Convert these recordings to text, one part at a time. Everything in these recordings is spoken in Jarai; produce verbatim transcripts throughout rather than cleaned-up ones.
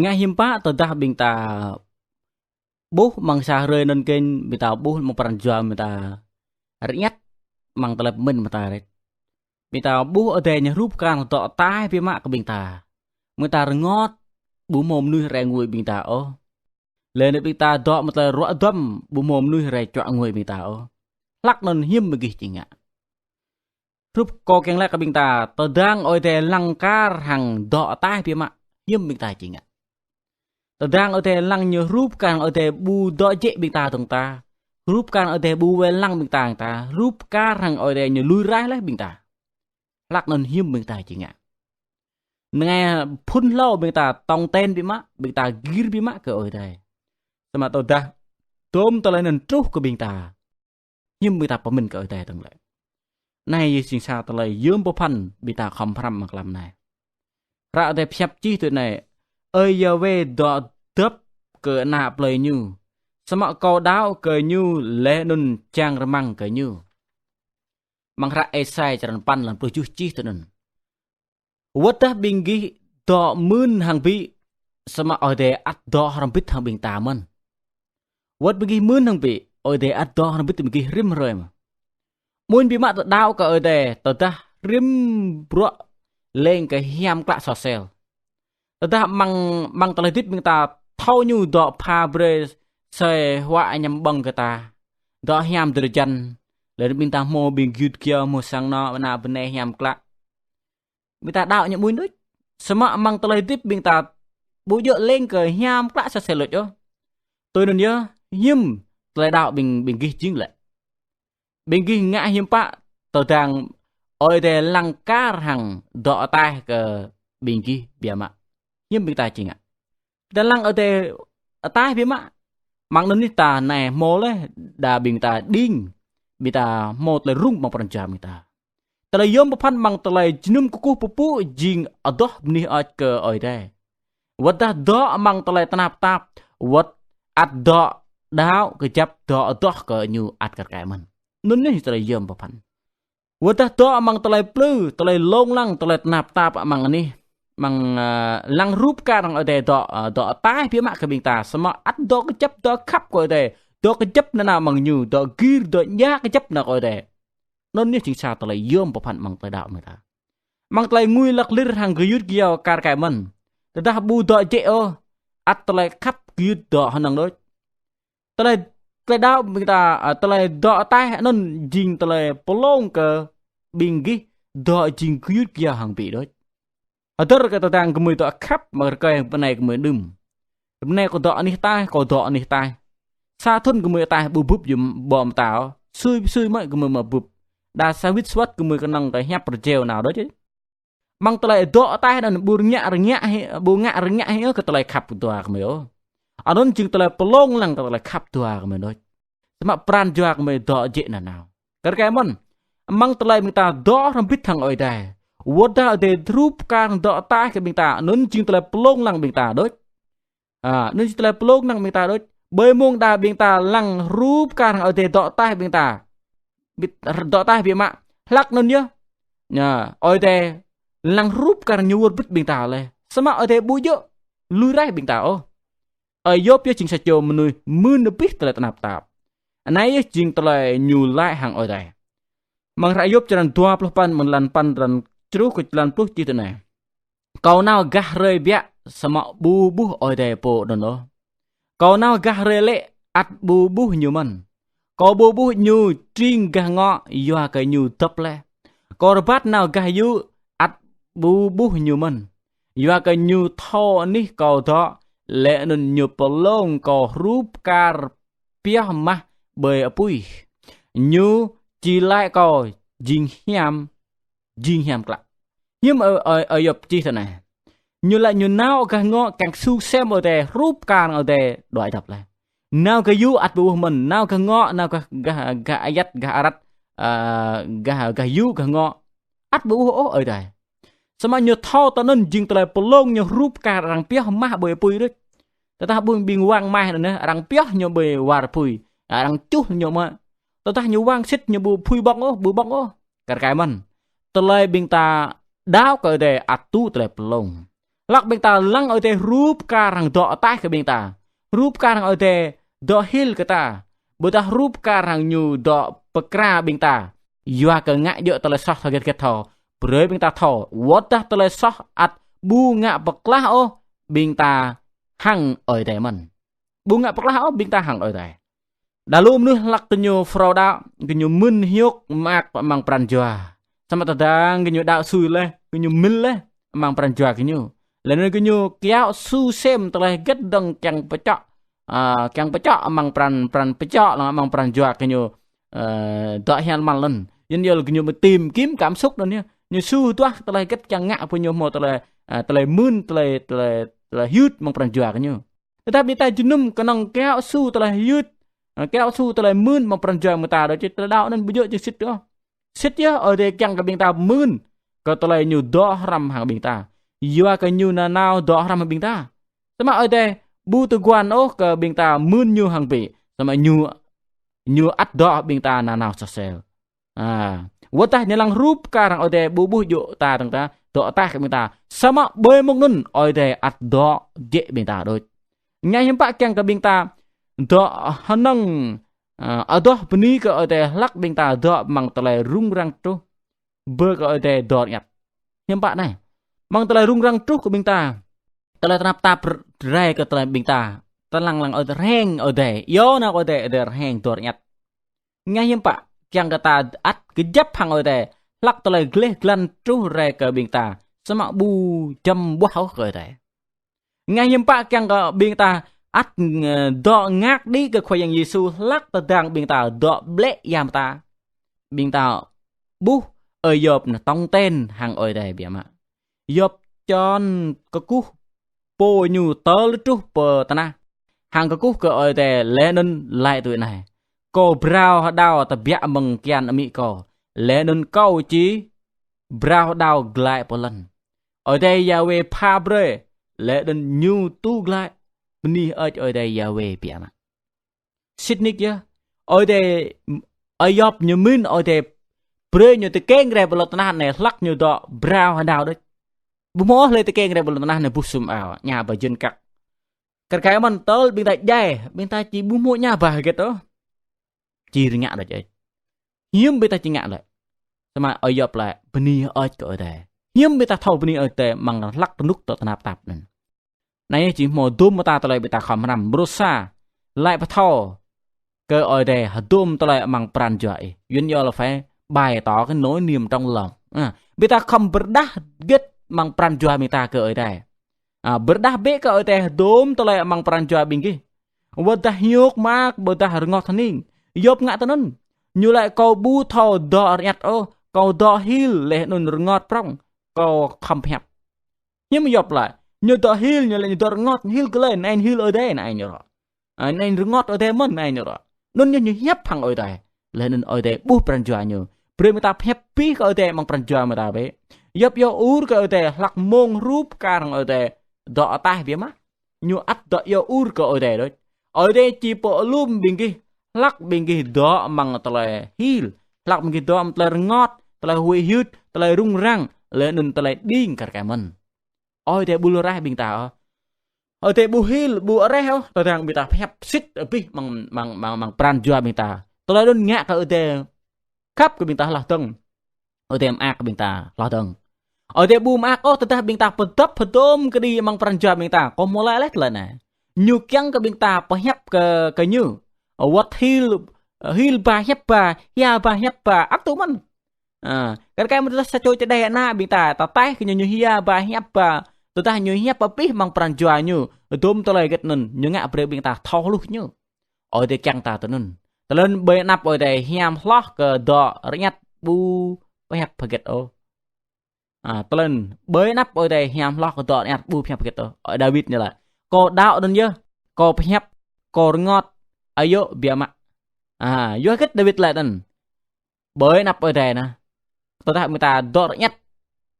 Ngă hiư̆m pă tơdah ƀing ta ƀuh amăng sa hrơi anŭn kơnh ƀing ta ƀuh amăng pran jua ƀing ta rơñăt amăng tơlơi pơmĭn ƀing ta rĕt. Ƀing ta ƀuh Ơi Adai ñu hrup kar dŏ ataih biă mă kơ ƀing ta. Ƀing ta rơngot, ƀu hmâo mơnuih rai ngui ƀing ta ôh. Laih anŭn ƀing ta dŏ amăng tơlơi ruă duăm, ƀu hmâo mơnuih rai čuă ngui ƀing ta ôh. Hlăk anŭn hiư̆m ƀing gih či ngă? Hrup kâo kiăng laĭ kơ ƀing ta, tơdang Ơi Adai lăng kar hăng dŏ ataih biă mă, hiư̆m ƀing ta či ngă? Tơdang Ơi Adai lăng ñu hrup kar hăng Ơi Adai ƀu dŏ jĕ ƀing ta dơ̆ng ta. Hrup kar hăng Ơi Adai ƀu wai lăng ƀing ta dơ̆ng ta. Hrup kar hăng Ơi Adai ñu lui raih laih ƀing ta. Hlăk anŭn hiư̆m ƀing ta či ngă? Ngai phŭn hlâo ƀing ta tong ten biă mă, ƀing ta gir biă mă kơ Ơi Adai. Samơ̆ tơdah tôm tơlơi anŭn truh kơ ƀing ta, hiư̆m ƀing ta pơmĭn kơ Ơi Adai dơ̆ng lĕ? Anai yơh jing sa tơlơi yôm pơphan ƀing ta khŏm hrăm amăng tlam anai. Hră Ơi Adai pơhiăp čih tui anai: Ơi Yahweh dŏ dŏp kơ ană plơi ñu, samơ̆ kâo đaŏ kơ ñu laih anŭn čang rơmang kơ ñu. Amăng hră Êsai črăn păn lăn pluh tơjuh čih tui anŭn. Wơ̆t tơdah ƀing gih dŏ mưn hăng ƀĭ, samơ̆ Ơi Adai ăt dŏ hrŏm hơbĭt hăng ƀing ta mơ̆n. Wơ̆t ƀing gih mưn hăng ƀĭ, Ơi Adai ăt dŏ hrŏm hơbĭt ƀing gih rĭm hrơi mơ̆n. Mơ̆n biă mă ta đaŏ kơ Ơi Adai, tơdah rĭm bruă leng kơ hiam klă soh sel. Tơdah amăng, amăng tơlơi hơdip ƀing ta thâo ñu dŏ pha brơi asơi huă añăm ƀơ̆ng kơ ta. Dŏ hiam drơi jăn, laih anŭn ƀing ta hmâo ƀing gơyut gơyâo, hmâo sang anŏ, ană bơnai hiam klă. Ƀing ta đaŏ ñu mơ̆n đôč. Samơ̆ amăng tơlơi hơdip ƀing ta ƀu djơ̆ leng kơ hiam klă soh sel đôč ôh. Tui anŭn yơh, hiư̆m tơlơi đaŏ ƀing, ƀing gih jing lĕ? Ƀing gih ngă hiư̆m pă tơdang Ơi Adai lăng kar hăng dŏ ataih kơ ƀing gih biă mă? Hiư̆m ƀing ta či ngă? Tơdang lăng Ơi Adai ataih biă mă, amăng anŭn nih ta anai hmâo laih, đa ƀing ta đing, ƀing ta hmâo tơlơi rŭng amăng pran jua ƀing ta. Tơlơi yôm pơphan amăng tơlơi jơnum kơkuh pơpŭ jing adoh bơni hơơč kơ Ơi Adai. Wơ̆t tơdah dŏ amăng tơlơi tơnap tap, wơ̆t ăt dŏ đaŏ kơjăp dŏ adoh kơ ñu ăt kar kaĭ mơ̆n. Anŭn nih tơlơi yôm pơphan. Wơ̆t tơdah dŏ amăng tơlơi plư, tơlơi lông lăng, tơlơi tơnap tap amăng anih, amăng, ơ, lăng hrup kar hăng Ơi Adai dŏ, ơ, dŏ ataih biă mă kơ ƀing ta, samơ̆ ăt dŏ kơjăp dŏ khăp kơ Ơi Adai, dŏ kơjăp nanao amăng ñu, dŏ gir, dŏ djă kơjăp nanao kơ Ơi Adai. Anŭn nih jing sa tơlơi yôm pơphan amăng tơlơi đaŏ ƀing ta. Amăng tơlơi ngui lăk lir hăng gơyut gơyâo kar kaĭ mơ̆n. Tơdah ƀu dŏ jĕ ôh, ăt tơlơi khăp gơyut dŏ hơnơ̆ng đôč. Tơlơi, tơlơi đaŏ ƀing ta, ơ, tơlơi dŏ ataih anŭn jing tơlơi pơlông kơ ƀing gih dŏ jing gơyut gơyâo hăng ƀĭ đôč. Hơdơr kơ tơdang gơmơi dŏ khăp mă rơkơi bơnai gơmơi đưm. Bơnai kâo dŏ anih ataih, kâo dŏ anih ataih. Sa thŭn gơmơi ataih ƀu bưp yơh ƀô̆ mơta ôh. Sui sui mơ̆ gơmơi mă bưp. Đa sa wĭt sa wơ̆t gơmơi kơnơ̆ng kơ hiăp rơjeo nao đôč. Amăng tơlơi dŏ ataih anŭn ƀu rơngiă rơngiă hĭ, ƀu ngă rơngiă hĭ ôh kơ tơlơi khăp dua gơmơi ôh. Anŭn jing tơlơi pơlông lăng kơ tơlơi khăp dua gơmơi đôč. Samơ̆ pran jua gơmơi dŏ jĕ nanao. Kar kaĭ mơ̆n, amăng tơlơi ƀing ta dŏ hrŏm hơbĭt hăng Ơi Adai. Wơ̆t tơdah Ơi Adai hrup kar dŏ ataih kơ ƀing ta, anŭn jing tơlơi pơlông lăng ƀing ta đôč. A, anŭn jing tơlơi pơlông lăng ƀing ta đôč. Ƀơi mông đa ƀing ta lăng hrup kar hăng Ơi Adai dŏ ataih ƀing ta. Ƀĭt, dŏ ataih biă mă. Hlăk anŭn yơh. Ñu, Ơi Adai lăng hrup kar ñu wơr bĭt ƀing ta laih. Samơ̆ Ơi Adai ƀu djơ̆ lui raih ƀing ta ôh. Ơi Yôp yơh jing sa čô mơnuih mưn abih tơlơi tơnap tap. Anai yơh jing tơlơi ñu laĭ hăng Ơi Adai. Amăng hră Yôp črăn dua pluh păn, amăng lăn păn, lăn čruh kơ lăn pluh čih tui anai: Kâo nao gah hrơi biă, samơ̆ ƀu ƀuh Ơi Adai pô anŭn ôh. Kâo nao gah hrơi lê̆, ăt ƀu ƀuh ñu mơ̆n. Kâo ƀu ƀuh ñu tring gah ngŏ, yua kơ ñu dŏp laih. Kâo rơbat nao gah yŭ, ăt ƀu ƀuh ñu mơ̆n. Yua kơ ñu thâo anih kâo dŏ, laih anŭn ñu pơlông kâo hrup kar pioh mah ƀơi apui. Ñu či laĭ kâo jing hiam, jing hiam klă. Hiư̆m Ơi, Ơi, Ơi Yôp čih tui anai. Ñu laĭ ñu nao gah ngŏ kiăng su sem Ơi Adai, hrup kar Ơi Adai đuaĭ dŏp laih. Nao gah yŭ ăt ƀu ƀuh mơ̆n, nao gah ngŏ, nao gah, gah, gah ayăt, gah arat, ơ, gah, gah yŭ, gah ngŏ. Ăt ƀu ƀuh ôh Ơi Adai. Samơ̆ ñu thâo tui anŭn jing tơlơi pơlông ñu hrup kar arăng pioh mah ƀơi apui đôč. Tơdah ƀing, ƀing wang mah anŭn yơh, arăng pioh ñu ƀơi war apui. Arăng čuh ñu mơ̆. Tơdah ñu wang sĭt ñu ƀu apui ƀơ̆ng ôh, ƀu ƀơ̆ng ôh. Kar kaĭ mơ̆n. Tơlơi ƀing ta đaŏ kơ Ơi Adai ăt tŭ tơlơi pơlông. Hlăk ƀing ta lăng Ơi Adai hrup kar hăng dŏ ataih kơ ƀing ta. Hrup kar hăng Ơi Adai dŏ hil kơ ta. Ƀôdah hrup kar hăng ñu dŏ pơkra ƀing ta. Yua kơ ngă djơ̆ tơlơi soh hơget hơget thâo. Brơi ƀing ta thâo. Wơ̆t dah tơlơi soh ăt ƀu ngă pơklah ôh ƀing ta hăng Ơi Adai mơ̆n. Ƀu ngă pơklah ôh ƀing ta hăng Ơi Adai. Đa lu mơnuih hlăk gơñu phrâo đaŏ, gơñu mưn hiôk mơak amăng pran jua. Samơ̆ tơdang gơñu đaŏ sui laih, gơñu mĭn laih amăng pran jua gơñu. Laih anŭn gơñu kiaŏ su sem tơlơi hơget dơ̆ng kiăng pơčŏ, a, kiăng pơčŏ amăng pran, pran pơčŏ lăng amăng pran jua gơñu, ơ, dŏ hiam mơ̆n lĕ. Yua anŭn yơh gơñu mơ̆ tìm kiếm cảm xúc anŭn yơh. Ñu su duah tơlơi hơget kiăng ngă pơ ñu hmâo tơlơi, a, tơlơi mưn, tơlơi, tơlơi, tơlơi hyưt amăng pran jua gơñu. Tơdah ƀing ta jơnum kơnơ̆ng kiaŏ su tơlơi hyưt, ơ, kiaŏ su tơlơi mưn amăng pran jua ƀing ta đôč, tơlơi đaŏ anŭn ƀu djơ̆ či sĭt ôh. Sĭt yơh, Ơi Adai kiăng kơ ƀing ta mưn kơ tơlơi ñu dŏ hrăm hăng ƀing ta. Yua kơ ñu nanao dŏ hrăm hăng ƀing ta. Samơ̆ Ơi Adai ƀu tơguan ôh kơ ƀing ta mưn ñu hăng bĕ. Samơ̆ ñu, ñu ăt dŏ ƀing ta nanao soh sel. A, wơ̆t dah ñu lăng hrup kar hăng Ơi Adai ƀu ƀuh djơ̆ ta dơ̆ng ta, dŏ ataih kơ ƀing ta. Samơ̆ ƀơi mông anŭn Ơi Adai ăt dŏ jĕ ƀing ta đôč. Ngă hiư̆m pă kiăng kơ ƀing ta dŏ hơnơ̆ng, a, adoh bơni kơ Ơi Adai hlăk ƀing ta dŏ amăng tơlơi rŭng răng truh. Bơ kơ Ơi Adai dŏ rơngiăt. Hiư̆m pă anai. Amăng tơlơi rŭng răng truh kơ ƀing ta. Tơlơi tơnap tap rai kơ tơlơi ƀing ta. Tơlăng lăng Ơi Adai rơheng Ơi Adai. Yua anŭn Ơi Adai, Ơi Adai rơheng dŏ rơngiăt. Ngă hiư̆m pă kiăng kơ ta ăt kơjăp hăng Ơi Adai. Hlăk tơlơi gleh glan truh rai kơ ƀing ta. Samơ̆ ƀu čăm ƀuah ôh kơ Ơi Adai. Ngă hiư̆m pă kiăng kơ ƀing ta ăt, ơ, dŏ ngă đĭ kơ Khua Yang Yêsu hlăk tơdang ƀing ta dŏ ƀlĕ ia mơta. Ƀing ta ƀuh Ơi Yôp anŭn tong ten hăng Ơi Adai biă mă. Yôp čon kơkuh pô ñu tơl truh pơ tơnah. Hăng kơkuh kơ Ơi Adai laih anŭn laĭ tui anai: Kâo brao hơđao tơbiă mơ̆ng kian amĭ kâo. Laih anŭn kâo či brao hơđao glaĭ pơ lŏn. Ơi Adai Yahweh pha brơi. Laih anŭn ñu tŭ glaĭ. Bơni hơơč Ơi Adai Yahweh biă mă. Sĭt nik yơh. Ơi Adai, Ơi Yôp ñu mưn Ơi Adai brơi ñu tơkeng rai pơ lŏn tơnah anai hlăk ñu dŏ brao hơđao đôč. Ƀu hmâo hlơi tơkeng rai pơ lŏn tơnah anai ƀuh sum ao, ña ba jên kăk. Kar kaĭ mơ̆n tơl ƀing ta djai, ƀing ta či ƀu hmâo ña ba hơget ôh. Či rơngiă đôč ĕč. Hiư̆m ƀing ta či ngă lĕ. Samơ̆ Ơi Yôp laĭ bơni hơơč kơ Ơi Adai. Hiư̆m ƀing ta thâo bơni Ơi Adai amăng hlăk rơnŭk dŏ tơnap tap anŭn. Anai či hmâo dôm mơta tơlơi ƀing ta khŏm hrăm. Mrô sa, laĭ pơthâo kơ Ơi Adai hơdôm tơlơi amăng pran jua ih. Yuan yơh là phải bày tỏ cái nỗi niềm trong lòng. A, ƀing ta khŏm pơrơđah hơget amăng pran jua ƀing ta kơ Ơi Adai. A, pơrơđah bĕ kơ Ơi Adai hơdôm tơlơi amăng pran jua ƀing gih. Wơ̆t dah hiôk mơak, wơ̆t dah rơngot hơning. Yôp ngă tui anŭn. Ñu laĭ kâo ƀu thâo dŏ rơngiăt ôh, kâo dŏ hil laih anŭn rơngot prŏng, kâo khŏm pơhiăp. Hiư̆m Yôp laĭ, ñu dŏ hil, ñu laĭ ñu dŏ rơngot, hil kơ lĕ, anai hil Ơi Adai, anai ñu rŏ. A, anai rơngot Ơi Adai mơ̆n, anai ñu rŏ. Anŭn ñu, ñu hiăp hăng Ơi Adai. Laih anŭn Ơi Adai ƀuh pran jua ñu. Brơi ƀing ta pơhiăp abih kơ Ơi Adai amăng pran jua ƀing ta bĕ. Yôp iâu ur kơ Ơi Adai, hlăk mông hrup kar hăng Ơi Adai dŏ ataih biă mă. Ñu ăt dŏ iâu ur kơ Ơi Adai đôč. Ơi Adai či pơalum ƀing gih, hlăk ƀing gih dŏ amăng tơlơi hil, hlăk ƀing gih dŏ amăng tơlơi rơngot, tơlơi huĭ hyưt, tơlơi rŭng răng, laih anŭn tơlơi đing kar kaĭ mơ̆n. Ơi Adai ƀu lui raih ƀing ta ôh. Ơi Adai ƀu hil, ƀu areh ôh, tơdang ƀing ta pơhiăp sĭt abih amăng, amăng, amăng, amăng pran jua ƀing ta. Tơlơi anŭn ngă kơ Ơi Adai khăp kơ ƀing ta hloh dơ̆ng. Ơi Adai mơak kơ ƀing ta hloh dơ̆ng. Ơi Adai ƀu mơak ôh tơdah ƀing ta pơdŏp hơdôm kơđi amăng pran jua ƀing ta. Kâo hmâo laĭ laih tơlơi anai. Ñu kiăng kơ ƀing ta pơhiăp kơ, kơ ñu. Wơ̆t hil, hil ba hiăp ba, hia ba hiăp ba, ăt tŭ mơ̆n. A, kar kaĭ mơ̆n tơdah sa čô čơđai ană ƀing ta, ta taih kơ ñu, ñu hia ba hiăp ba, tơdah ñu hiăp abih amăng pran jua ñu, hơdôm tơlơi hơget anŭn, ñu ngă brơi ƀing ta thâo hluh ñu. Ơi Adai kiăng ta tui anŭn. Tơlơi anŭn ƀơi anăp Ơi Adai hiam hloh kơ dŏ rơngiăt ƀu pơhiăp hơget ôh. A, tơlơi anŭn ƀơi anăp Ơi Adai hiam hloh kơ dŏ rơngiăt ƀu pơhiăp hơget ôh. Ơi Dawid ñu laĭ: Kâo đaŏ anŭn yơh, kâo pơhiăp, kâo rơngot, ayŏ biă mă. A, yua hơget Dawid laĭ anŭn. Ƀơi anăp Ơi Adai anai. Tơdah ƀing ta dŏ rơngiăt.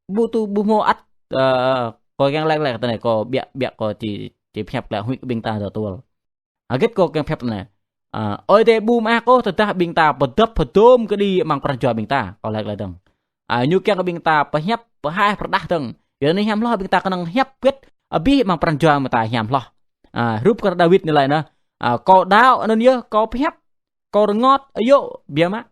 Ƀu tŭ ƀu hmâo ăt, ơ, kâo kiăng laĭ laih tơ anai kâo biă, biă kâo či, či pơhiăp glaĭ huĭ kơ ƀing ta dŏ tơl. Hơget kâo kiăng pơhiăp tơ anai. Ơ, Ơi Adai ƀu mơak ôh tơdah ƀing ta pơdŏp hơdôm kơđi amăng pran jua ƀing ta. Kâo laĭ laih dơ̆ng. Ơ, ñu kiăng kơ ƀing ta pơhiăp, pơhaih pơrơđah dơ̆ng. Yua anŭn hiam hloh ƀing ta kơnơ̆ng hiăp hơget abih amăng pran jua ƀing ta hiam hloh. A, hrup kơ Dawid anai laĭ anŭn. A, kâo đaŏ anŭn yơh, kâo pơhiăp, kâo rơngot, ayŏ, biă mă.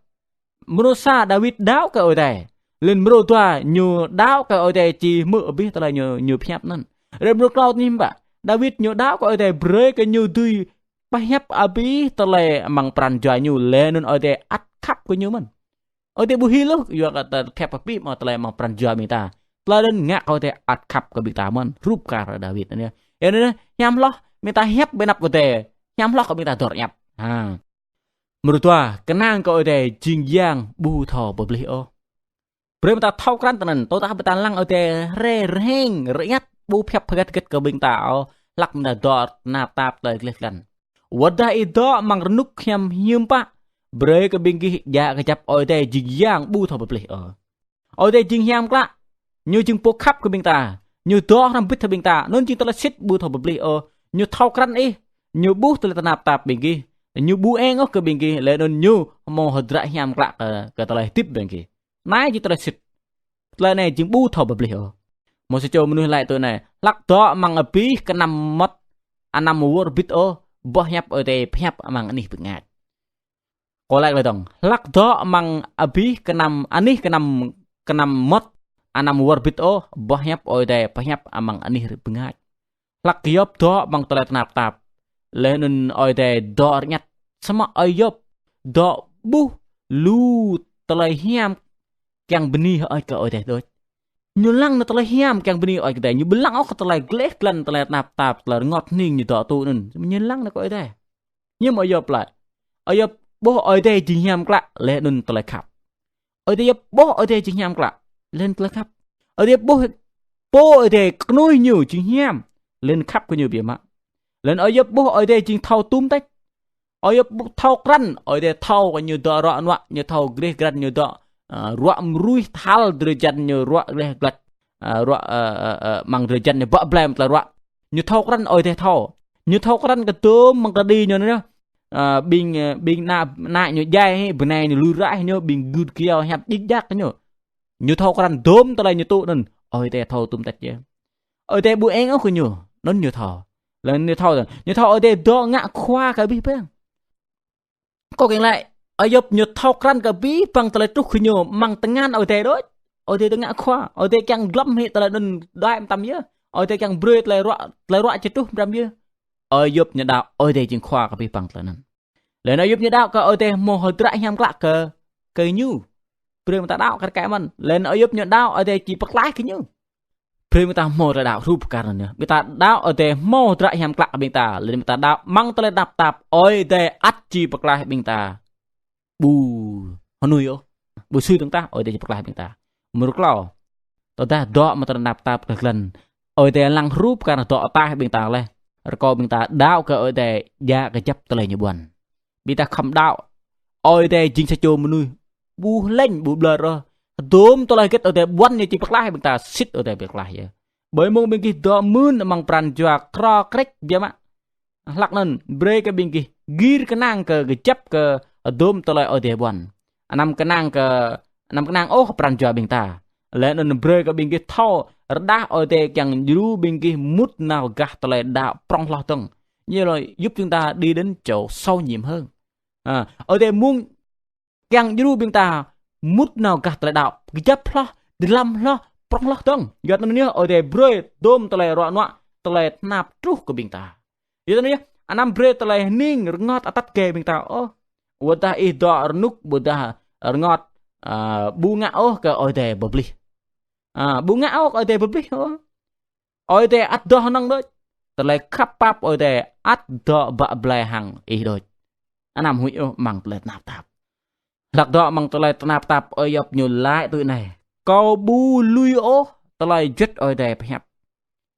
Mrô sa Dawid đaŏ kơ Ơi Adai. Laih anŭn mrô dua ñu đaŏ kơ Ơi Adai či hmư̆ abih tơlơi ñu, ñu pơhiăp anŭn. Hrơi mrô klâo anai ƀă. Dawid ñu đaŏ kơ Ơi Adai brơi kơ ñu dưi pơhiăp abih tơlơi amăng pran jua ñu laih anŭn Ơi Adai ăt khăp kơ ñu mơ̆n. Ơi Adai ƀu hil ôh, yua kơ ta pơhiăp abih mơ̆ tơlơi amăng pran jua ƀing ta. Tơlơi anŭn ngă kơ Ơi Adai ăt khăp kơ ƀing ta mơ̆n, hrup kar Dawid anŭn yơh. Yua anŭn hiam hloh, ƀing ta hiăp ƀơi anăp Ơi Adai, hiam hloh kơ ƀing ta dŏ rơñăp. Ha. Mrô dua, kơnang kơ Ơi Adai jing yang ƀu thâo pơplih ôh. Brơi ƀing ta thâo krăn tui anŭn, tơdah ƀing ta lăng Ơi Adai rai rơheng, rơiăt, ƀu pơhiăp hơget hơget kơ ƀing ta ôh, hlăk ƀing ta dŏ tơnap tap tơlơi gleh glan. Wơ̆t dah ih dŏ amăng rơnŭk hiam hiưm pă, brơi kơ ƀing gih djă kơjăp Ơi Adai jing yang ƀu thâo pơplih ôh. Ơi Adai jing hiam klă, ñu jing pô khăp kơ ƀing ta, ñu dŏ hrŏm hơbĭt hăng ƀing ta, anŭn jing tơlơi sĭt ƀu thâo pơplih ôh, ñu thâo krăn ih, ñu ƀuh tơlơi tơnap tap ƀing gih, ñu ƀu eng ôh kơ ƀing gih, laih anŭn ñu hmâo hơdră hiam klă kơ, kơ tơlơi hơdip ƀing gih. Anai jing tơlơi sĭt. Tơlơi anai jing ƀu thâo pơplih ôh. Mơ̆ sa čô mơnuih laĭ tui anai, hlăk dŏ amăng abih kơnăm mŏt, anăm wơr bĭt ôh, boh hiăp Ơi Adai pơhiăp amăng anih bơngač. Kâo laĭ glaĭ dơ̆ng, hlăk dŏ amăng abih kơnăm, anih kơnăm, kơnăm mŏt, anăm wơr bĭt ôh, boh hiăp Ơi Adai pơhiăp amăng anih bơngač. Hlăk Yôp dŏ amăng tơlơi tơnap tap. Laih anŭn Ơi Adai dŏ rơñăt. Samơ̆ Yôp dŏ ƀuh lu tơlơi hiam kiăng bơni hơơč kơ Ơi Adai đôč. Ñu lăng anŭn tơlơi hiam kiăng bơni hơơč kơ Ơi Adai. Ñu ƀu lăng ôh kơ tơlơi gleh glan, tơlơi tơnap tap, tơlơi rơngot hơning ñu dŏ tui anŭn. Ñu lăng anŭn kơ Ơi Adai. Ñu mơ̆ Yôp laĭ. Yôp ƀuh Ơi Adai jing hiam klă, laih anŭn tơlơi khăp. Ơi Adai ƀuh Ơi Adai jing hiam klă, laih anŭn tơlơi khăp. Ơi Adai ƀuh pô Ơi Adai kơnuih ñu jing hiam, laih anŭn khăp kơ ñu biă mă. Laih anŭn Yôp ƀuh Ơi Adai jing thâo tŭm tĕč. Yôp ƀuh thâo krăn, Ơi Adai thâo kơ ñu dŏ ruă nuă, ñu thâo gleh glan, ñu dŏ, ơ, ruă mơruih thal drơi jăn ñu ruă gleh glan, ơ, ruă, ơ, ơ, ơ, amăng drơi jăn ñu bă blai mơ̆ tơlơi ruă. Ñu thâo krăn Ơi Adai thâo. Ñu thâo krăn kơ dôm amăng kơđi ñu anŭn. Ơ, ƀing, ơ, ƀing ană, ană ñu djai hĭ, bơnai ñu lui raih ñu, ƀing gưt kiao hiăp djik djak ñu. Ñu thâo krăn dôm tơlơi ñu tŭ anŭn, Ơi Adai thâo tŭm tĕč yơh. Ơi Adai ƀu eng ôh kơ ñu, anŭn ñu thâo. Laih anŭn ñu thâo, ñu thâo Ơi Adai dŏ ngă khua kơ abih bang. Kâo kiăng laĭ, Yôp ñu thâo krăn kơ abih bang tơlơi truh kơ ñu amăng tơngan Ơi Adai đôč. Ơi Adai dŏ ngă khua, Ơi Adai kiăng glŏm hĭ tơlơi anŭn đuaĭ mơtam yơh. Ơi Adai kiăng brơi tơlơi ruă, tơlơi ruă či truh mơtam yơh. Yôp ñu đaŏ Ơi Adai jing khua kơ abih bang tơlơi anŭn. Laih anŭn Yôp ñu đaŏ kơ Ơi Adai hmâo hơdră hiam klă kơ, kơ ñu. Brơi ƀing ta đaŏ kar kaĭ mơ̆n. Laih anŭn Yôp ñu đaŏ Ơi Adai či pơklaih kơ ñu. Brơi ƀing ta hmâo tơlơi đaŏ hrup kar anŭn yơh. Ƀing ta đaŏ Ơi Adai hmâo hơdră hiam klă kơ ƀing ta. Laih ƀing ta đaŏ amăng tơlơi tơnap tap, Ơi Adai ăt či pơklaih ƀing ta. Ƀu hơnuih ôh. Ƀu sui dơ̆ng tah, Ơi Adai či pơklaih ƀing ta. Mrô klâo. Tơdah dŏ amăng tơlơi tơnap tap gleh glan, Ơi Adai lăng hrup kar dŏ ataih ƀing ta laih. Rơkâo ƀing ta đaŏ kơ Ơi Adai djă kơjăp tơlơi ñu ƀuăn. Ƀing ta khŏm đaŏ Ơi Adai jing sa čô mơnuih ƀu lêñ, ƀu ƀlŏr ôh. Dôm tơlơi hơget Ơi Adai ƀuăn ñu či pơklaih ƀing ta, sĭt Ơi Adai pơklaih yơh. Ƀơi mông ƀing gih dŏ mưn amăng pran jua krô krĕč biă mă. Hlăk anŭn, brơi kơ ƀing gih gir kơnang kơ kơjăp kơ dôm tơlơi Ơi Adai ƀuăn. Anăm kơnang kơ, anăm kơnang ôh pran jua ƀing ta. Laih anŭn brơi kơ ƀing gih thâo, rơđah Ơi Adai kiăng djru ƀing gih mŭt nao gah tơlơi đaŏ prŏng hloh dơ̆ng. Ñu laĭ, giúp chúng ta đi đến chỗ sâu nhiệm hơn. Ha, Ơi Adai mơ̆ng kiăng djru ƀing ta mŭt nao gah tơlơi đaŏ kơjăp hloh, dơlăm hloh, prŏng hloh dơ̆ng. Yua anŭn yơh Ơi Adai brơi dôm tơlơi ruă nuă, tơlơi tơnap truh kơ ƀing ta. Yua anŭn yơh, anăm brơi tơlơi hơning rơngot atăt gai ƀing ta ôh. Ƀôdah ih dŏ rơnŭk, ƀôdah rơngot, ơ, ƀu ngă ôh kơ Ơi Adai pơplih. Ơ, ƀu ngă ôh kơ Ơi Adai pơplih ôh. Ơi Adai ăt dŏ hơnơ̆ng đôč. Tơlơi khăp pap Ơi Adai ăt dŏ bă blai hăng ih đôč. Anăm huĭ ôh amăng tơlơi tơnap tap. Hlăk dŏ amăng tơlơi tơnap tap, Yôp ñu laĭ tui anai: Kâo ƀu lui ôh tơlơi juăt Ơi Adai pơhiăp.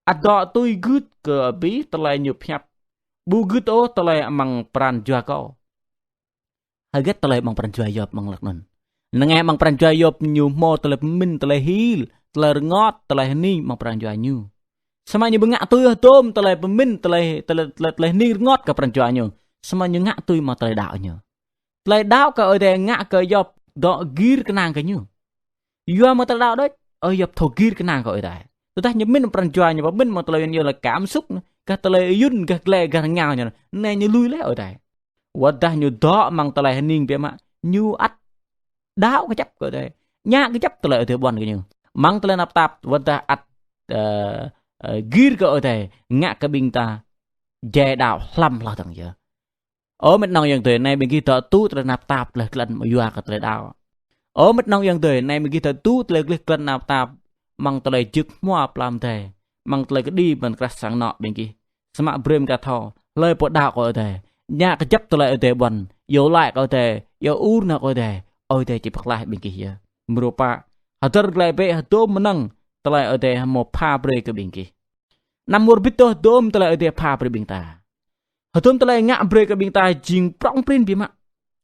Ăt dŏ tui gưt kơ abih tơlơi ñu pơhiăp. Ƀu gưt ôh tơlơi amăng pran jua kâo. Hơget tơlơi amăng pran jua Yôp amăng hlăk anŭn? Năng ai amăng pran jua Yôp ñu hmâo tơlơi pơmĭn, tơlơi hil, tơlơi rơngot, tơlơi hơning amăng pran jua ñu. Samơ̆ ñu ƀu ngă tui ôh dôm tơlơi pơmĭn, tơlơi, tơlơi, tơlơi, tơlơi hơning rơngot kơ pran jua ñu. Samơ̆ ñu ngă tui mơ̆ tơlơi đaŏ ñu. Tơlơi đaŏ kơ Ơi Adai ngă kơ Yôp dŏ gir kơnang kơ ñu. Yua mơ̆ tơlơi đaŏ đôč, ơ Yôp thâo gir kơnang kơ Ơi Adai. Tơdah ñu mĭn pran jua ñu pơmĭn mơ̆ng tơlơi ñu lĕ cảm xúc, gah tơlơi yŭn, gah glai, gah rơngiao ñu, anai ñu lui laih Ơi Adai. Wơ̆t dah ñu dŏ amăng tơlơi hơning biă mă, ñu ăt đaŏ kơjăp kơ Ơi Adai, ngă kơjăp tơlơi Ơi Adai ƀuăn kơ ñu. Amăng tơlơi tơnap tap, wơ̆t dah ăt, ơ, ơ, gir kơ Ơi Adai, ngă kơ ƀing ta jai đaŏ hlăm hloh dơ̆ng yơh. Ơ mĕt nŏng ayŏng adơi, anai ƀing gih dŏ tŭ tơlơi tơnap tap tơlơi glăn yua kơ tơlơi đaŏ. Ơ mĕt nŏng ayŏng adơi, anai ƀing gih dŏ tŭ tơlơi gleh glăn tơnap tap amăng tơlơi jưk hmua pơlam adai, amăng tơlơi kơđi ƀơi krah sang anŏ ƀing gih. Samơ̆ brơi mơ̆ng kơ thâo, hlơi pô đaŏ kơ Ơi Adai, ngă kơjăp tơlơi Ơi Adai ƀuăn, iâu laĭ kơ Ơi Adai, iâu ur nao kơ Ơi Adai, Ơi Adai či pơklaih ƀing gih yơh. Mrô pă, hơdơr glaĭ bĕ hơdôm mơnơ̆ng tơlơi Ơi Adai hmâo pha brơi kơ ƀing gih. Anăm wơr bĭt tơ̆ hơdôm tơlơi Ơi Adai pha brơi ƀing ta. Hơdôm tơlơi ngă brơi kơ ƀing ta jing prŏng prin biă mă.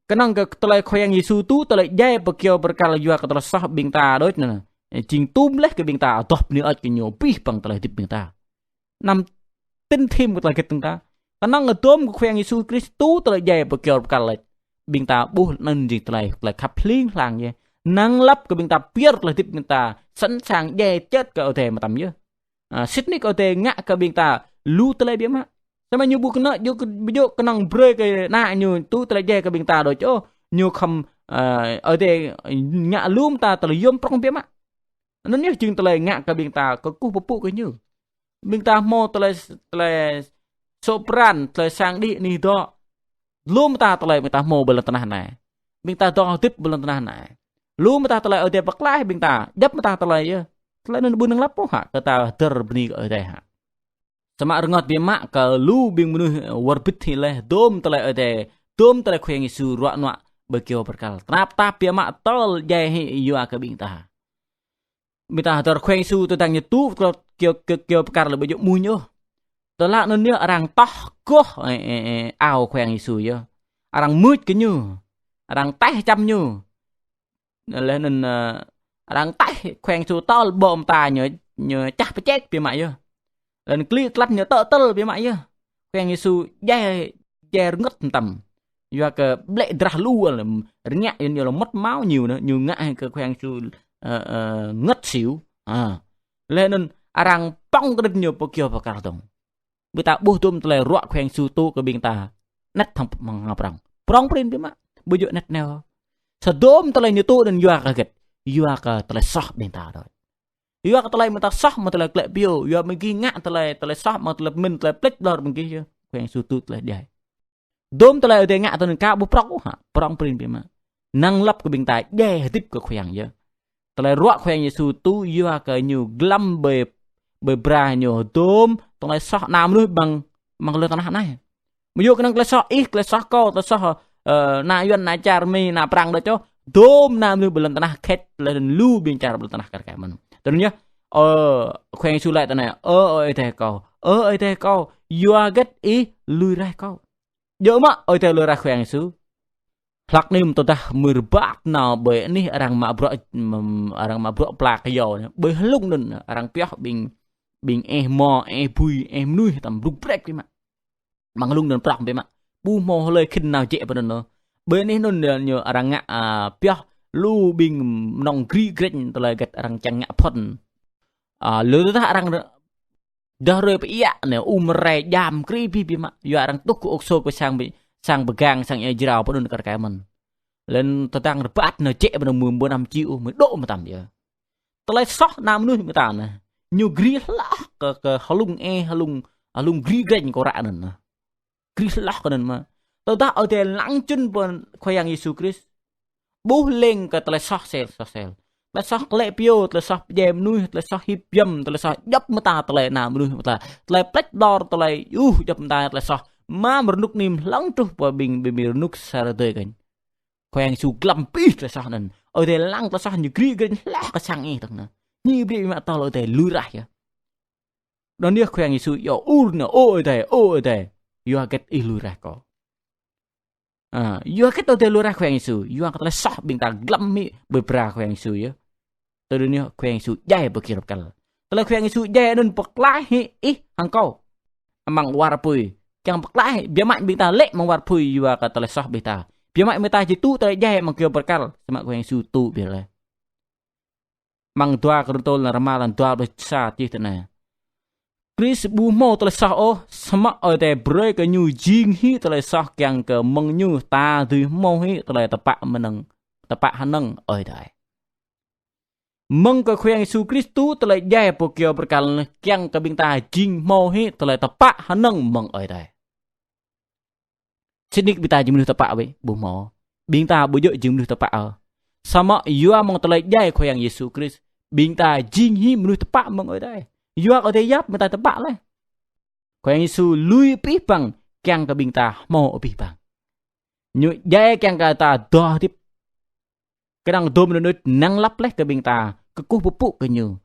Kơnơ̆ng kơ tơlơi Khua Yang Yêsu tŭ tơlơi djai pơkyâo pơkăl yua kơ tơlơi soh ƀing ta đôč anŭn, jing tum laih kơ ƀing ta adoh bơni hơơč kơ ñu abih bang tơlơi hơdip ƀing ta. Anăm tĭn thim kơ tơlơi hơget ƀing ta. Kơnơ̆ng hơdôm kơ Khua Yang Yêsu Krist tŭ tơlơi djai pơkyâo pơkăl laih, ƀing ta ƀuh anŭn jing tơlơi, tơlơi khăp hling hlang yơh. Năng lăp kơ ƀing ta pơyơr tơlơi hơdip ƀing ta sẵn sàng djai čơt kơ Ơi Adai mơtam yơh. Ơ, sĭt nik Ơi Adai ngă kơ ƀing ta lu tơlơi biă mă. Samơ̆ ñu ƀu kơnơ̆ng, ñu kơ-, ƀu djơ̆ kơnơ̆ng brơi kơ ană ñu tŭ tơlơi djai kơ ƀing ta đôč ôh. Ñu khŏm, ơ, Ơi Adai ngă lu mơta tơlơi yôm prŏng biă mă. Anŭn yơh jing tơlơi ngă kơ ƀing ta kơkuh pơpŭ kơ ñu. Ƀing ta hmâo tơlơi, tơlơi sŏ pran, tơlơi sang đĭ anih dŏ. Lu mơta tơlơi ƀing ta hmâo ƀơi lŏn tơnah anai. Ƀing ta dŏ hơdip ƀơi lŏn tơnah anai. Lu mơta tơlơi Ơi Adai pơklaih ƀing ta, djŏp mơta tơlơi yơh. Tơlơi anŭn ƀu năng lăp ôh hă, kơ ta hơdơr bơni kơ Ơi Adai hă. Samơ̆ rơngot biă mă kơ lu ƀing mơnuih wơr bĭt hĭ laih hơdôm tơlơi Ơi Adai, hơdôm tơlơi Khua Yang Yêsu ruă nuă pơkyâo pơkăl. Tơnap tap biă mă tơl djai hĭ yua kơ ƀing ta. Ƀing ta hơdơr Khua Yang Yêsu tơdang ñu tŭ pơkyâo, pơkyâo, pơkyâo pơkăl laih ƀu djơ̆ mơñum ôh. Tơlơi anŭn yơh arăng toh goh, ơ, ơ, ơ, ao Khua Yang Yêsu yơh. Arăng mưč kơ ñu. Arăng taih čăm ñu. Laih anŭn, ơ, arăng taih Khua Yang Yêsu tơl ƀô̆ mơta ñu, ñu čah pơček biă mă yơh. Laih anŭn klĭ klăt ñu tơl tơl biă mă yơh. Khua Yang Yêsu djai, djai rơngơ̆t mơtam. Yua kơ blĕ drah lu, rơngiă yơh ñu lŏ mŭt mâo ñu anŭn, ñu ngă kơ Khua Yang Yêsu, ơ, ơ, ngất xỉu. Ơ. Laih anŭn arăng pŏng kơđĭt ñu pơkyâo pơkăl dơ̆ng. Ƀing ta ƀuh hơdôm tơlơi ruă Khua Yang Yêsu tŭ kơ ƀing ta. Anet hăng, hăng prŏng. Prŏng prin biă mă. Ƀu djơ̆ anet nao. Hơdôm tơlơi ñu tŭ anŭn yua kơ hơget? Yua kơ tơlơi soh ƀing ta đôč. Yua kơ tơlơi mơ̆ng ta soh mơ̆ng tơlơi klĕ pioh. Yua mơ̆ng gih ngă tơlơi, tơlơi soh mơ̆ng tơlơi pơmĭn, tơlơi plĕč ƀlŏr mơ̆ng gih yơh. Khua Yang Yêsu tŭ tơlơi djai. Hơdôm tơlơi Ơi Adai ngă tui anŭn ka ƀu prŏng ôh hă, prŏng prin biă mă. Năng lăp kơ ƀing ta djai hơdip kơ Khua Yang yơh. Tơlơi ruă Khua Yang Yêsu tŭ yua kơ ñu glăm ƀơi, ƀơi bra ñu hơdôm tơlơi soh ană mơnuih amăng, amăng lŏn tơnah anai. Mơ̆ yua kơnơ̆ng tơlơi soh ih, tơlơi soh kâo, tơlơi soh, ơ, ană Yuan, ană čar Mi, ană Prăng đôč ôh. Hơdôm ană mơnuih ƀơi lŏn tơnah khĕt, laih anŭn lu ƀing čar ƀơi lŏn tơnah kar kaĭ mơ̆n. Tui anŭn yơh, ơ, Khua Yang Yêsu laĭ tui anai: Ơ, ơ Ơi Adai kâo, ơ Ơi Adai kâo, yua hơget ih lui raih kâo. Djơ̆ mơ̆ Ơi Adai lui raih Khua Yang Yêsu? Hlak anai mơ̆ tơdah mơ̆ rơbat nao ƀơi anih arăng mă bruă, mơ̆ arăng mă bruă pla kơyâo anai. Ƀơi hlung anŭn arăng pioh ƀing, ƀing eh hmua, eh bui, eh mơnuih tăm brŭk brĕk biă mă. Amăng hlung anŭn prŏng biă mă. Ƀu hmâo hlơi khĭn nao jĕ pơ anŭn ôh. Ƀơi anih anŭn ñu arăng ngă, a, pioh lu ƀing mơnơ̆ng gri grĕñ tơlơi hơget arăng čang ngă phŭn. A, lu tơdah arăng rơ-, dah rơi pơ iă anai, um rai jam kri abih biă mă. Yua arăng tuh kơ ôk sôk kơ sang bi-, sang pơgang, sang ia jrao pơ anŭn kar kaĭ mơ̆n. Laih anŭn tơdang rơbat nao jĕ pơ anŭn mơ̆ ƀu năm či ôh, mơ̆ dŏ mơtam yơh. Tơlơi soh ană mơnuih mơta anai. Ñu gri hloh kơ, kơ hlung eh, hlung, hlung gri grĕñ kơ ră anŭn. Gri hloh kơ anŭn mơ̆. Tơdah Ơi Adai lăng čun pơ Khua Yang Yêsu Krist. Ƀuh leng kơ tơlơi soh sel, soh sel. Tơlơi soh klĕ pioh, tơlơi soh pơdjai mơnuih, tơlơi soh hip yăm, tơlơi soh djŏp mơta tơlơi ană mơnuih mơta. Tơlơi plĕč ƀlŏr, tơlơi, uh, djŏp mơta tơlơi soh. Mă rơnŭk anai hlŏng truh pơ ƀing, ƀing, ƀing rơnŭk sa rơdơi kơnh. Khua Yang Yêsu glăm abih tơlơi soh anŭn. Ơi Adai lăng tơlơi soh ñu gri grĕñ hloh kơ sang ih tơ̆ng anŭn. Ñu ƀu djơ̆ mă tơl Ơi Adai lui raih yơh. Anŭn yơh Khua Yang Yêsu iâu ur nao: Ơ Ơi Adai, ơ Ơi Adai, yua hơget ih lui raih kâo? A, yua hơget Ơi Adai lui raih Khua Yang Yêsu? Yua kơ tơlơi soh ƀing ta glăm hĭ ƀơi bra Khua Yang Yêsu yơh. Tơdơi anai Khua Yang Yêsu djai pơkyâo pơkăl. Tơlơi Khua Yang Yêsu djai anŭn pơklaih hĭ ih hăng kâo amăng war apui. Kiăng pơklaih hĭ, biă mă ƀing ta lê̆ amăng war apui yua kơ tơlơi soh ƀing ta. Biă mă ƀing ta či tŭ tơlơi djai amăng kyâo pơkăl, samơ̆ Khua Yang Yêsu tŭ ƀiă laih. Amăng dua Kôrintô lăn rơma lăn dua pluh sa čih tui anai: Krist ƀu hmâo tơlơi soh ôh, samơ̆ Ơi Adai brơi kơ ñu jing hĭ tơlơi soh kiăng kơ mơ̆ng ñu ta dưi hmâo hĭ tơlơi tơpă mơnơ̆ng, tơpă hơnơ̆ng Ơi Adai. Mơ̆ng kơ Khua Yang Yêsu Krist tŭ tơlơi djai pô kyâo bơrkal kiăng kơ ƀing ta jing hmâo hĭ tơlơi tơpă hơnơ̆ng mơ̆ng Ơi Adai. Sĭt nik ƀing ta jing mơnuih tơpă wơ̆t, ƀu hmâo. Ƀing ta ƀu djơ̆ jing mơnuih tơpă ôh. Samơ̆ yua mơ̆ng tơlơi djai Khua Yang Yêsu Krist, ƀing ta jing hĭ mơnuih tơpă mơ̆ng Ơi Adai. Yua kơ Ơi Adai yap ƀing ta tơpă laih. Khua Yang Yêsu lui abih bang kiăng kơ ƀing ta hmâo abih bang. Ñu djai kiăng kơ ta dŏ hơdip. Kơnơ̆ng dôm anŭn năng lăp laih kơ ƀing ta kơkuh pơpŭ kơ ñu.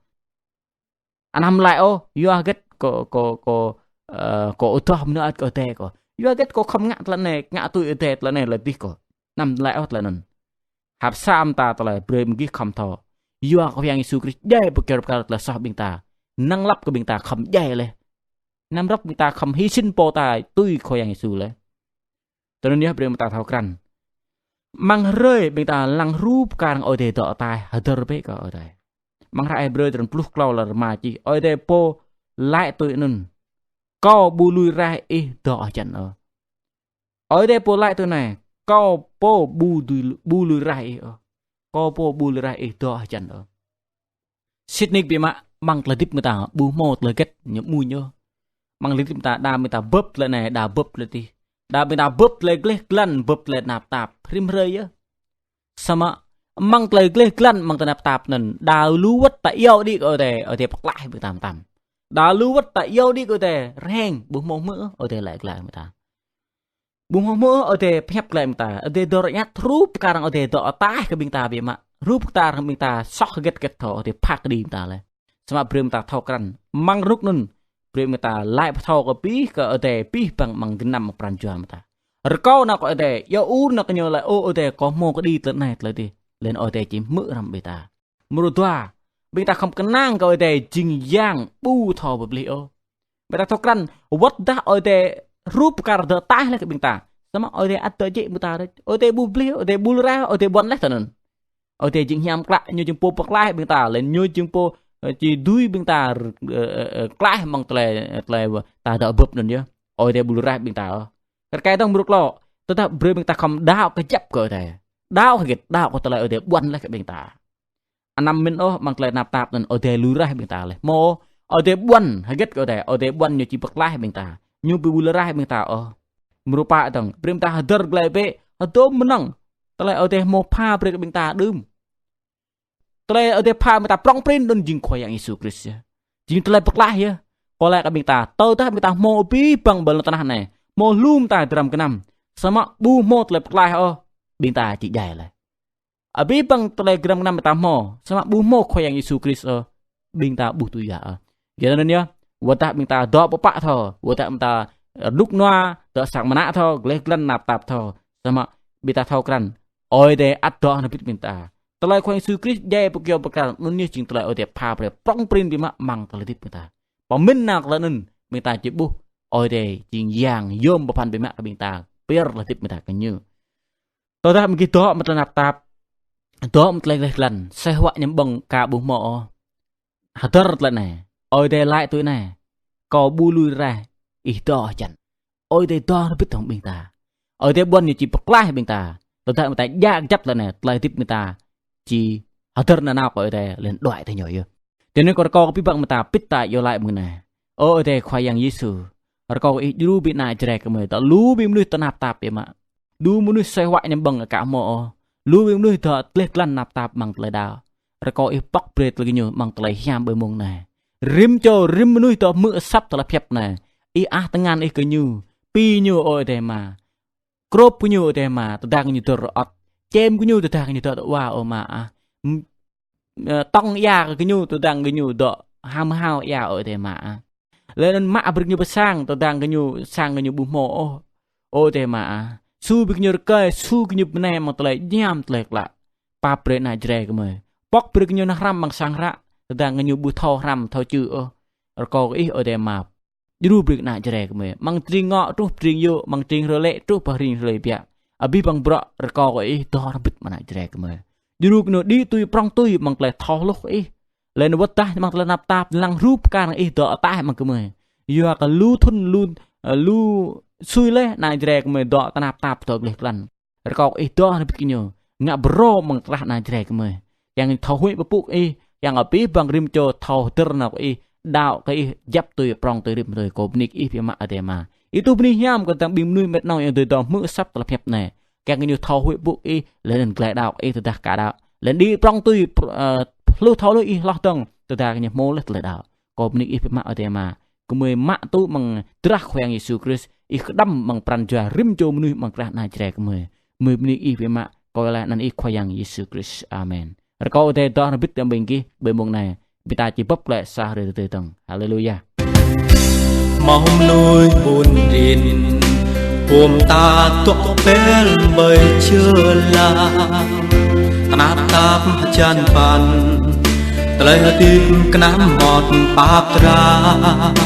Anăm laĭ ôh, yua hơget kâo, kâo, kâo, ơ, kâo adoh mơnuih ăt kơ Ơi Adai kâo. Yua hơget kâo khŏm ngă tơlơi anai, ngă tui Ơi Adai tơlơi anai, tơlơi adih kâo. Anăm laĭ ôh tơlơi anŭn. Hăp sa mơta tơlơi brơi mơ̆ng gih khŏm thâo. Yua kơ Khua Yang Yêsu Krist djai pơkyâo bơrkal tơlơi soh ƀing ta. Năng lăp kơ ƀing ta khŏm djai laih. Anăm rŏk ƀing ta khŏm hy sinh pô ta tui Khua Yang Yêsu laih. Tui anŭn yơh brơi mơ̆ng ta thâo krăn. Amăng hrơi ƀing ta lăng hrup kar Ơi Adai dŏ ataih hơdơr bĕ kơ Ơi Adai. Amăng hră Hêbrơ črăn pluh klâo lăn rơma čih: Ơi Adai pô laĭ tui anŭn: Kâo ƀu lui raih ih dŏ hơjăn ôh. Ơi Adai pô laĭ tui anai: Kâo pô ƀu lui, ƀu lui raih ih ôh. Kâo pô ƀu lui raih ih dŏ hơjăn ôh. Sĭt nik biă mă, amăng tơlơi hơdip ƀing ta ƀu hmâo tơlơi hơget ñu mơ̆n ôh. Amăng tơlơi hơdip ƀing ta, đa ƀing ta bưp tơlơi anai, đa bưp tơlơi adih. Đa ƀing ta bưp tơlơi gleh glan, bưp tơlơi tơnap tap, rĭm hrơi yơh. Samơ̆ amăng tơlơi gleh glan, amăng tơlơi tơnap tap anŭn, đa lu wơ̆t ta iâu đĭ kơ Ơi Adai, Ơi Adai pơklaih ƀing ta mơtam. Đa lu wơ̆t ta iâu đĭ kơ Ơi Adai, rơheng, ƀu hmâo hmư̆ ôh, Ơi Adai laĭ glaĭ ƀing ta. Ƀu hmâo hmư̆ ôh, Ơi Adai pơhiăp glaĭ ƀing ta. Ơi Adai dŏ rơñăt hrup kar Ơi Adai dŏ ataih kơ ƀing ta biă mă. Hrup kar ƀing ta soh hơget hơget thâo, Ơi Adai pha kơđi ƀing ta laih. Samơ̆ brơi ƀing ta thâo krăn. Amăng rơnŭk anŭn, brơi ƀing ta laĭ pơthâo kơ abih, kơ Ơi Adai abih bang amăng gơnam amăng pran jua ƀing ta. Rơkâo ană kơ Ơi Adai, iâu ur ană kơ ñu laĭ: Ơ Ơi Adai, kâo hmâo kơđi tơlơi anai tơlơi adih. Laih anŭn Ơi Adai či hmư̆ hrăm ƀing ta. Mrô dua, ƀing ta khŏm kơnang kơ Ơi Adai jing Yang ƀu thâo pơplih ôh. Ƀing ta thâo krăn, wơ̆t dah Ơi Adai hrup kar dŏ ataih laih kơ ƀing ta. Samơ̆ Ơi Adai ăt dŏ jĕ ƀing ta đôč. Ơi Adai ƀu pơplih, Ơi Adai ƀu lui raih, Ơi Adai ƀuăn laih tui anŭn. Ơi Adai jing hiam klă, ñu jing pô pơklaih ƀing ta, laih ñu jing pô, ơ, či dưi ƀing ta, ơ, ơ, ơ, klaih amăng tơlơi, tơlơi ta dŏ bưp anŭn yơh. Ơi Adai ƀu lui raih ƀing ta ôh. Kar kaĭ dơ̆ng mrô klâo, tơdah brơi ƀing ta khŏm đaŏ kơjăp kơ Ơi Adai. Đaŏ hơget, đaŏ kơ tơlơi Ơi Adai ƀuăn laih kơ ƀing ta. Anăm mĭn ôh, amăng tơlơi tơnap tap anŭn Ơi Adai lui raih ƀing ta laih. Hmâo ôh, Ơi Adai ƀuăn hơget kơ Ơi Adai, Ơi Adai ƀuăn ñu či pơklaih ƀing ta. Ñu ƀu lui raih ƀing ta ôh. Mrô pă dơ̆ng, brơi ƀing ta hơdơr glaĭ bĕ, hơdôm mơnơ̆ng. Tơlơi Ơi Adai hmâo pha brơi kơ ƀing ta đưm. Tơlơi Ơi Adai pha ƀing ta prŏng prin anŭn jing Khua Yang Yêsu Krist yơh. Jing tơlơi pơklaih yơh. Kâo laĭ kơ ƀing ta, tơdah ƀing ta hmâo abih bang ƀơi lŏn tơnah anai, hmâo lu mơta dram gơnam, samơ̆ ƀu hmâo tơlơi pơklaih ôh, ƀing ta či djai laih. Abih bang tơlơi dram gơnam ƀing ta hmâo, samơ̆ ƀu hmâo Khua Yang Yêsu Krist ôh, ƀing ta ƀu tui yua ôh. Yua anŭn yơh, wơ̆t dah ƀing ta dŏ pơpă thâo, wơ̆t dah ƀing ta rơnŭk rơnua, dŏ sang mơnă thâo, gleh glan tơnap tap thâo, samơ̆ ƀing ta thâo krăn, Ơi Adai ăt dŏ hrŏm hơbĭt ƀing ta. Tơlơi Khua Yang Yêsu Krist djai pơkyâo bơrkal anŭn yơh jing tơlơi Ơi Adai pha brơi prŏng prin biă mă amăng tơlơi hơdip ƀing ta. Pơmĭn nao tơlơi anŭn, ƀing ta či ƀuh Ơi Adai jing Yang yom pơphan biă mă kơ ƀing ta, pơyơr tơlơi hơdip ƀing ta kơ ñu. Tơdah ƀing gih dŏ amăng tơlơi tơnap tap, dŏ amăng tơlơi gleh glan, aseh huă añăm ƀơ̆ng aka ƀu hmâo ôh, hơdơr tơlơi anai. Ơi Adai laĭ tui anai: Kâo ƀu lui raih ih dŏ hơjăn. Ơi Adai dŏ hrŏm hơbĭt hăng ƀing ta. Ơi Adai ƀuăn ñu či pơklaih ƀing ta. Tơdah ƀing ta djă kơjăp tơlơi anai, tơlơi hơdip ƀing ta či hơdơr nanao kơ Ơi Adai laih anŭn đuaĭ tui ñu yơh. Tui anŭn kâo rơkâo kơ abih bang ƀing ta pĭt ta iâu laĭ mơ̆ng anai: Ơ Ơi Adai Khua Yang Yêsu, rơkâo kơ ih djru brơi ană Jrai kơ gơmơi, dŏ lu ƀing mơnuih tơnap tap biă mă. Lu mơnuih aseh huă añăm ƀơ̆ng aka ƀu hmâo ôh. Lu ƀing mơnuih dŏ gleh glan tơnap tap amăng tơlơi đaŏ. Rơkâo ih pŏk brơi tơlơi gơñu amăng tơlơi hiam ƀơi mông anai. Rĭm čô, rĭm mơnuih dŏ hmư̆ asăp tơlơi pơhiăp anai, ih ăh tơngan ih kơ gơñu. Pi gơñu ơ Ơi Adai Ama. Krôp gơñu Ơi Adai Ama, tơdang gơñu dŏ rơŏt. Čem gơñu tơdang gơñu dŏ tơwa ơ Ama ah. M-, ơ, tŏng ia kơ gơñu tơdang gơñu dŏ hơmâo ia ơ Ơi Adai Ama ah. Laih anŭn mă brơi gơñu pơ sang, tơdang gơñu, sang gơñu ƀu hmâo ôh, ơ Ơi Adai Ama ah. Su brơi gơñu rơkơi, su gơñu bơnai amăng tơlơi hiam tơlơi klă. Pap brơi ană Jrai gơmơi. Pŏk brơi gơñu nao hrăm amăng sang hră, tơdang gơñu ƀu thâo hrăm thâo čư ôh. Rơkâo kơ ih Ơi Adai Ama djru brơi kơ ană Jrai gơmơi. Amăng tring ngŏ truh tring yŭ, amăng tring hrơi lê̆ truh pơ tring hrơi biă. Abih bang bruă rơkâo kơ ih dŏ hrŏm hơbĭt mơ̆ng ană Jrai gơmơi. Djru kơ ñu đĭ tui prŏng tui amăng tơlơi thâo hluh kơ ih. Laih anŭn wơ̆t tah amăng tơlơi tơnap tap, lăng rup kar Ih dŏ ataih amăng gơmơi. Yua kơ lu thŭn, lu, ơ, lu sui laih ană Jrai gơmơi dŏ tơnap tap, dŏ gleh glăn. Rơkâo kơ Ih dŏ hrŏm hơbĭt kơ ñu, ngă phrâo amăng krah ană Jrai gơmơi. Kiăng thâo huĭ pơpŭ kơ Ih, kiăng abih bang rĭm čô thâo hơdơr nao kơ Ih, đaŏ kơ Ih, djăp tui prŏng tui rĭm tui. Kâo bơni kơ Ih biă mă Adai Ama. Ih tŭ bơni hiam kơ tơdang ƀing mơnuih mĕt nong yang dưi dŏ hmư̆ asăp tơlơi pơhiăp anai. Kiăng kơ ñu thâo huĭ pơpŭ kơ Ih, laih anŭn glaĭ đaŏ kơ Ih tơdah ka đaŏ. Laih anŭn đĭ prŏng tui pr-, ơ, hluh thâo hluh Ih hloh dơ̆ng, tơdah kơ ñu hmâo laih tơlơi đaŏ. Kâo bơni Ih biă mă Adai Ama. Gơmơi mă tŭ amăng drah Khua Yang Yêsu Krist, Ih kơđŏm amăng pran jua rĭm čô mơnuih amăng krah ană Jrai gơmơi. Gơmơi bơni Ih biă mă, kâo laĭ anăn Ih Khua Yang Yêsu Krist. Amen. Rơkâo Adai dŏ hrŏm hơbĭt kơ ƀing gih ƀơi mông anai. Ƀing ta či bưp glaĭ sa hrơi tơdơi dơ̆ng. Haleluya. Hmâo mơnuih ƀun rin, pum ta tuă pel ƀơi čơlah. Tơnap tap hơjan păn, tơlơi hơdip kơnăm mơmŏt pap drap.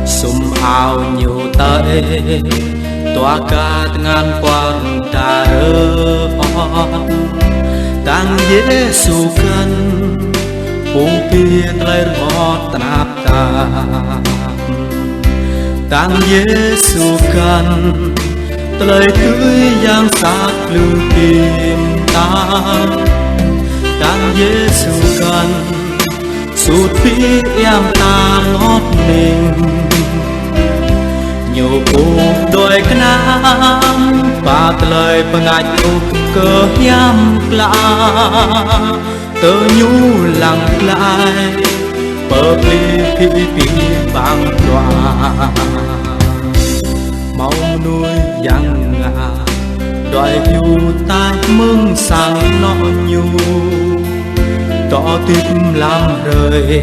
Sum ao ñu tơi, dua gah tơngan kuar darơh ot. Tang Yêsu găn, pô pơhiăp tơlơi rơngot tơnap tap. Tang Yêsu găn, tơlơi dưi yang sat plư pim tang. Tang Yêsu găn, sut pĭ yang ta rơngot ning. Ñu pô đuaĭ kơnăm, pă tơlơi pơngač truh kơ hiam klă. Tơ ñu lăng glaĭ, pơplih pĭ pĭ păng bruă. Hmâo mơnuih yang ngă, đuaĭ hyu taih mơ̆ng sang anŏ ñu. Dŏ hơdip mlam hrơi,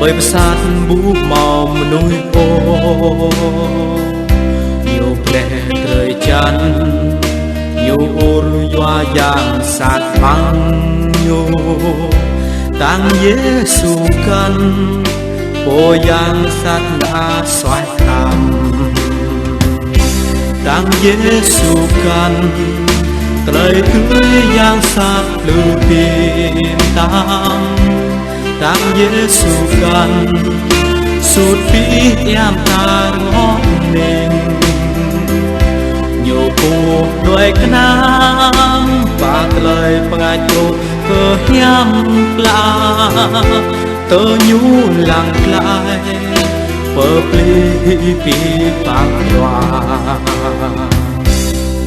ƀơi pơsat ƀu hmâo mơnuih ôh. Ñu gleh drơi jăn, ñu ur yua yang sat amăng ñu. Tang Yêsu găn, pô yang sat ngă suaih tăm. Tang Yêsu găn, tơlơi dưi yang sat plư pĭn tăm. Tang Yêsu găn, sut pĭ yang ta rơngot ning. Ñu pô đuaĭ kơnăm, pă tơlơi pơngač truh kơ hiam klă. Tơ ñu lăng glaĭ, pơplih pĭ păng bruă.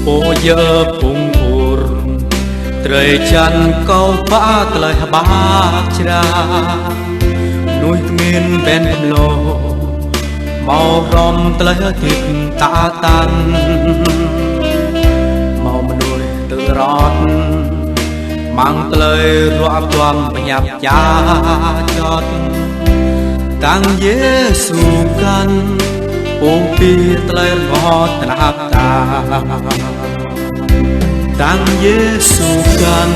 Pô djơ̆ phung ur, drơi jăn kâo pă tơlơi hơbă jra. Mơnuih tơmin ƀen kơmlô, hmâo hrŏm tơlơi hơdip tă tăn. Hmâo mơnuih tơrŏt, amăng tơlơi ruă duăm pơhiăp ča čot. Tang Yêsu găn, pô pơhiăp tơlơi rơngot tơnap tap. Tang Yêsu găn,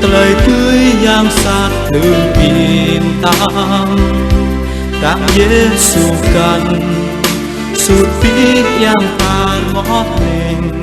tơlơi dưi yang sat plư pĭn tăm. Tang Yêsu găn, sut pĭ yang ta rơngot ning.